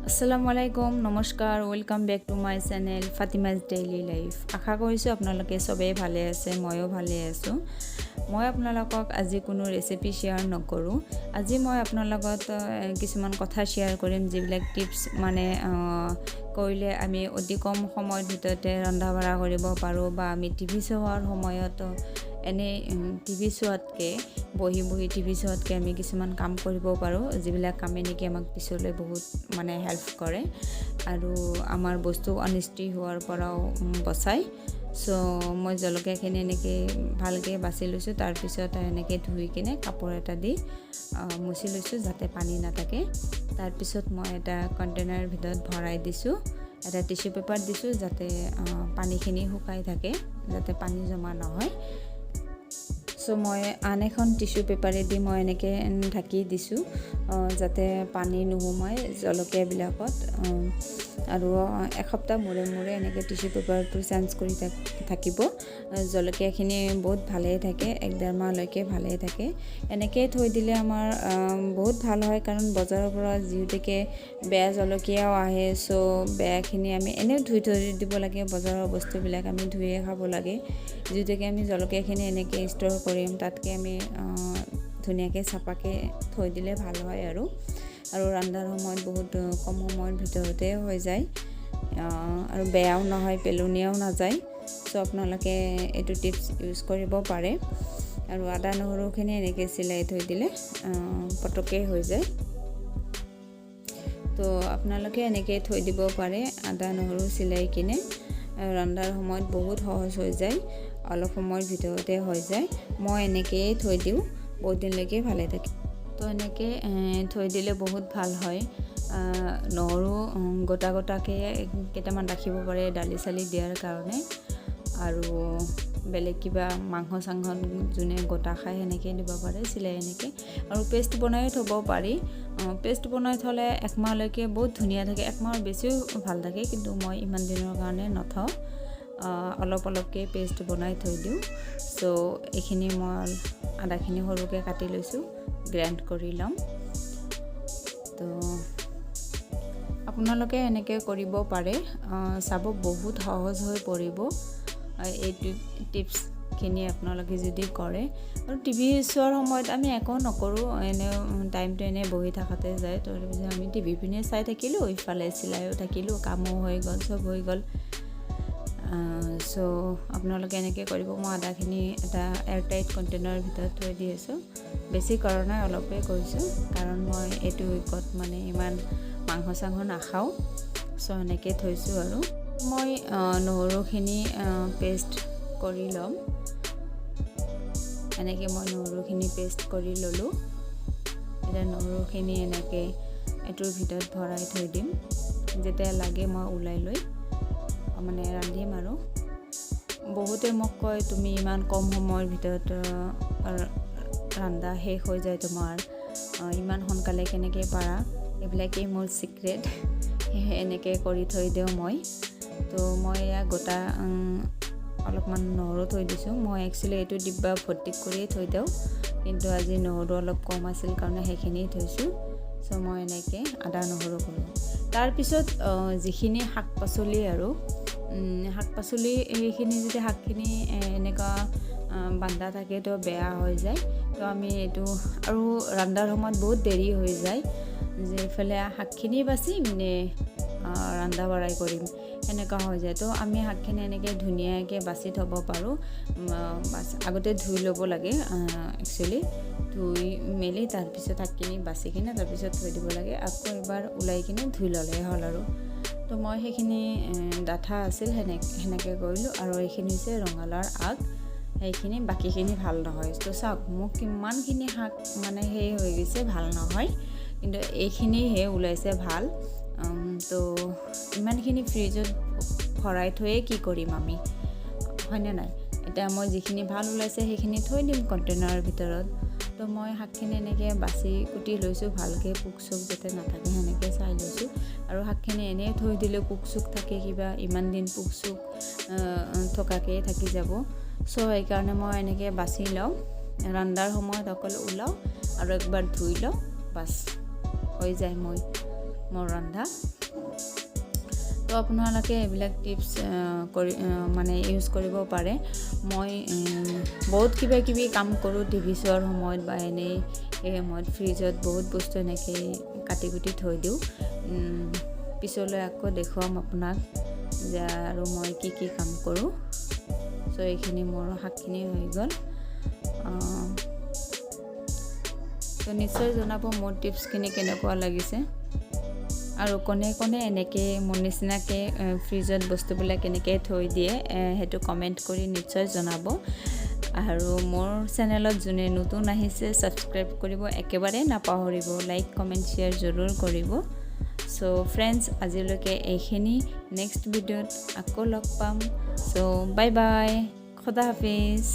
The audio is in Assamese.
আসসালামু আলাইকুম, নমস্কাৰ, welcome back to my channel Fatima's Daily Life। আশা কৰিছোঁ আপোনালোকে চবেই ভালে আছে। ময়ো ভালে আছোঁ। মই আপোনালোকক আজি কোনো ৰেচিপি শ্বেয়াৰ নকৰোঁ। আজি মই আপোনাৰ লগত কিছুমান কথা শ্বেয়াৰ কৰিম, যিবিলাক টিপছ মানে কৰিলে আমি অতি কম সময়ৰ ভিতৰতে ৰন্ধা বঢ়া কৰিব পাৰোঁ বা আমি টিভি চোৱাৰ সময়ত এনেই টিভি চোৱাতকৈ, বহি বহি টিভি চোৱাতকৈ আমি কিছুমান কাম কৰিব পাৰোঁ, যিবিলাক কামে নেকি আমাক পিছলৈ বহুত মানে হেল্প কৰে আৰু আমাৰ বস্তু অনিষ্টি হোৱাৰ পৰাও বচায়। চ' মই জলকীয়াখিনি এনেকৈ ভালকৈ বাছি লৈছোঁ। তাৰপিছত এনেকৈ ধুই কিনে কাপোৰ এটা দি মুচি লৈছোঁ, যাতে পানী নাথাকে। তাৰপিছত মই এটা কণ্টেইনাৰৰ ভিতৰত ভৰাই দিছোঁ। এটা টিচু পেপাৰ দিছোঁ, যাতে পানীখিনি শুকাই থাকে, যাতে পানী জমা নহয়। চ' মই আন এখন টিচু পেপাৰেদি মই এনেকৈ ঢাকি দিছোঁ, যাতে পানী নোসোমায় জলকীয়াবিলাকত। আৰু এসপ্তাহ মূৰে মূৰে এনেকৈ টিচু পেপাৰটো চেঞ্জ কৰি থাকিব। জলকীয়াখিনি বহুত ভালেই থাকে, এক ডেৰ মাহলৈকে ভালেই থাকে। এনেকৈয়ে থৈ দিলে আমাৰ বহুত ভাল হয়, কাৰণ বজাৰৰ পৰা যিহেতুকে বেয়া জলকীয়াও আহে। চ' বেয়াখিনি আমি এনেও ধুই থৈ দিব লাগে। বজাৰৰ বস্তুবিলাক আমি ধুয়ে খাব লাগে। যিহেতুকে আমি জলকীয়াখিনি এনেকৈ ষ্ট'ৰ কৰিম, তাতকৈ আমি ধুনীয়াকৈ চাফাকৈ থৈ দিলে ভাল হয় আৰু ৰন্ধাৰ সময়ত বহুত কম সময়ৰ ভিতৰতে হৈ যায় আৰু বেয়াও নহয়, পেলনীয়াও নাযায়। চ' আপোনালোকে এইটো টিপছ ইউজ কৰিব পাৰে। আৰু আদা নহৰুখিনি এনেকৈ চিলাই থৈ দিলে পটককৈ হৈ যায়। তো আপোনালোকে এনেকৈ থৈ দিব পাৰে আদা নহৰু চিলাই কিনে। ৰন্ধাৰ সময়ত বহুত সহজ হৈ যায়, অলপ সময়ৰ ভিতৰতে হৈ যায়। মই এনেকৈয়ে থৈ দিওঁ, বহুত দিনলৈকে ভালে থাকে। তো এনেকৈ থৈ দিলে বহুত ভাল হয়। নহৰু গোটা গোটাকৈ কেইটামান ৰাখিব পাৰে দালি চালি দিয়াৰ কাৰণে আৰু বেলেগ কিবা মাংস চাংস যোনে গোটা খায়, সেনেকৈ দিব পাৰে চিলাই এনেকৈ। আৰু পেষ্ট বনায়ো থ'ব পাৰি। পেষ্ট বনাই থ'লে একমাহলৈকে বহুত ধুনীয়া থাকে, একমাহৰ বেছিও ভাল থাকে। কিন্তু মই ইমান দিনৰ কাৰণে নথওঁ, অলপ অলপকৈ পেষ্ট বনাই থৈ দিওঁ। চ' এইখিনি মই আদাখিনি সৰুকৈ কাটি লৈছোঁ, গ্ৰাইণ্ড কৰি ল'ম। তো আপোনালোকে এনেকৈ কৰিব পাৰে, চাব বহুত সহজ হৈ পৰিব এই টিপছখিনি আপোনালোকে যদি কৰে। আৰু টিভি চোৱাৰ সময়ত আমি একো নকৰোঁ, এনেও টাইমটো এনেই বহি থকাতে যায়। তাৰপিছত আমি টিভি পিনে চাই থাকিলোঁ, ইফালে চিলাইও থাকিলোঁ, কামো হৈ গ'ল, চব হৈ গ'ল। চ' আপোনালোকে এনেকৈ কৰিব। মই আদাখিনি এটা এয়াৰ টাইট কণ্টেইনাৰৰ ভিতৰত থৈ দি আছোঁ। বেছি কৰা নাই, অলপেই কৰিছোঁ, কাৰণ মই এইটো উইকত মানে ইমান মাংস চাংস নাখাওঁ। চ' সেনেকৈ থৈছোঁ। আৰু মই নহৰুখিনি পেষ্ট কৰি ল'ম। এনেকৈ মই নহৰুখিনি পেষ্ট কৰি ল'লোঁ। এতিয়া নহৰুখিনি এনেকৈ এইটোৰ ভিতৰত ভৰাই থৈ দিম। যেতিয়া লাগে মই ওলাই লৈ মানে ৰান্ধিম। আৰু বহুতে মোক কয়, তুমি ইমান কম সময়ৰ ভিতৰত ৰন্ধা শেষ হৈ যায় তোমাৰ, ইমান সোনকালে কেনেকৈ পাৰা? এইবিলাকেই মোৰ ছিক্ৰেট, এনেকৈ কৰি থৈ দিওঁ মই। তো মই এয়া গোটা অলপমান নহৰু থৈ দিছোঁ। মই একচুৱেলি এইটো ডিব্বা ভৰ্তি কৰিয়ে থৈ দিওঁ, কিন্তু আজি নহৰু অলপ কম আছিল কাৰণে সেইখিনি থৈছোঁ। চ' মই এনেকৈ আদা নহৰু কৰোঁ। তাৰপিছত যিখিনি শাক পাচলি আৰু শাক পাচলি সেইখিনি, যদি শাকখিনি এনেকুৱা বান্ধা থাকে তো বেয়া হৈ যায়। তো আমি এইটো আৰু ৰন্ধাৰ সময়ত বহুত দেৰি হৈ যায় যে এইফালে শাকখিনি বাচিম নে ৰন্ধা বঢ়াই কৰিম, সেনেকুৱা হৈ যায়। তো আমি শাকখিনি এনেকৈ ধুনীয়াকৈ বাছি থ'ব পাৰোঁ। আগতে ধুই ল'ব লাগে একচুৱেলি। ধুই মেলি তাৰপিছত শাকখিনি বাছি কিনে তাৰপিছত থৈ দিব লাগে। আকৌ এবাৰ ওলাই কিনে ধুই ল'লে হ'ল। আৰু তো মই সেইখিনি ডাঠা আছিল, সেনেকৈ কৰিলোঁ। আৰু এইখিনি হৈছে ৰঙালাওৰ আগ, সেইখিনি বাকীখিনি ভাল নহয়। তো চাওক, মোক কিমানখিনি শাক মানে সেই হৈ গৈছে, ভাল নহয়, কিন্তু এইখিনিহে ওলাইছে ভাল। তো ইমানখিনি ফ্ৰিজত ভৰাই থৈয়ে কি কৰিম আমি, হয়নে নাই? এতিয়া মই যিখিনি ভাল ওলাইছে সেইখিনি থৈ দিম কণ্টেইনাৰৰ ভিতৰত। তো মই শাকখিনি এনেকৈ বাছি কুটি লৈছোঁ ভালকৈ, পোক চোক যাতে নাথাকে সেনেকৈ চাই লৈছোঁ। আৰু শাকখিনি এনেই থৈ দিলেও পোক চোক থাকে কিবা, ইমান দিন পোক চোক থকাকৈয়ে থাকি যাব। চ' সেইকাৰণে মই এনেকৈ বাছি লওঁ। ৰন্ধাৰ সময়ত অকল ওলাওঁ আৰু একবাৰ ধুই লওঁ, বাছ হৈ যায়। মই মোৰ ৰন্ধা। তো আপোনালোকে এইবিলাক টিপছ কৰি মানে ইউজ কৰিব পাৰে। মই বহুত কিবা কিবি কাম কৰোঁ টিভি চোৱাৰ সময়ত বা এনেই সেই সময়ত ফ্ৰিজত বহুত বস্তু এনেকৈ কাটি কুটি থৈ দিওঁ। পিছলৈ আকৌ দেখুৱাম আপোনাক যে আৰু মই কি কি কাম কৰোঁ। চ' এইখিনি মোৰ শাকখিনি হৈ গ'ল। তো নিশ্চয় জনাব মোৰ টিপছখিনি কেনেকুৱা লাগিছে আৰু কোনে কোনে এনেকৈ মোৰ নিচিনাকৈ ফ্ৰিজত বস্তুবিলাক কেনেকৈ থৈ দিয়ে, সেইটো কমেণ্ট কৰি নিশ্চয় জনাব। আৰু মোৰ চেনেলত যোনে নতুন আহিছে, ছাবস্ক্ৰাইব কৰিব একেবাৰে নাপাহৰিব, লাইক, কমেণ্ট, শ্বেয়াৰ জৰুৰ কৰিব। চ' ফ্ৰেণ্ডছ, আজিলৈকে এইখিনি। নেক্সট ভিডিঅ'ত আকৌ লগ পাম। চ' বাই বাই, খোদা হাফিজ।